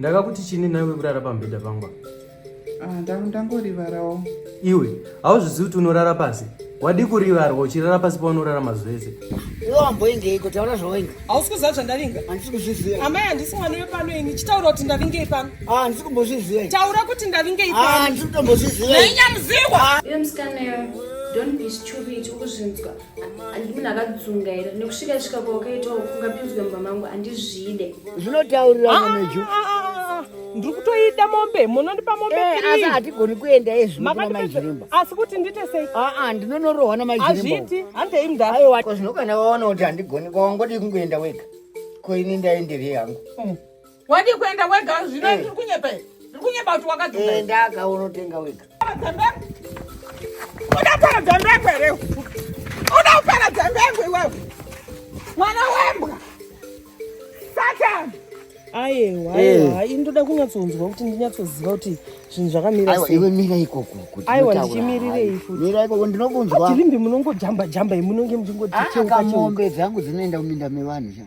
Ndakakuti chini nhaiwe kurara pamubhedha pangu apa? Ah, ndangorivarawo. Iwe, hauzvizivi kuti unorara pasi? Wadii kurivarwa uchirara pasi paunorara mazuva ese? Iwe wamboingeiko? Taura zvawainga. Hausi kuziva zvandavinga? Handisi kuzviziva. Amai, handisi mwana wepano ini. Chitaura kuti ndavingei pano. Ah, handisi kumbozviziva. Taura kuti ndavingei Ah, pano. handisi kutombozviziva. Nyamuziwa. Iwe musikana iwe, don't be stupid, ukuzvinzwa. Handi munhu akadzungaira nekusvika svika kwawakaitawo kungapinzwe mumba mangu handizvide. Zvinotaurirana meju. Ah, ndiri kutoida mombe, munondipa mombe Eh, asi three. hatigoni kuenda ezvino kuna Makandipedza- maijirimba. Asi kuti ndiite sei? Ah, ah, ndinonorohwa namaijirimba. Hazviiti, handei mudhara. Aiwa, ko zvino kana waona kuti handigoni, ko wangodii kungoenda wega? Ko ini ndaenderei hangu? Wadii kuenda wega zvino? Eh. Ndiri kunyepa here? Ndiri kunyepa kuti wakadzuka? Enda kaunotenga wega. Uda kuparadza mbengo here? Uda kuparadza mbengo iwewe? Mwana wembwa. Satan. Aiwa, aiwa, ini ndoda kunyatsonzwa kuti ndinyatsoziva kuti zvinhu zvakamira Aiwa, sei. iwe mira ikoko kuti Aiwa, ndinotaura. ndichimirirei futi? Mira ikoko ndinokunzwa. Tilimbi munongojamba jamba munonge muchingoti Ah, cheuka cheuka. Mombe dzangu dzinoenda kuminda mevanhu.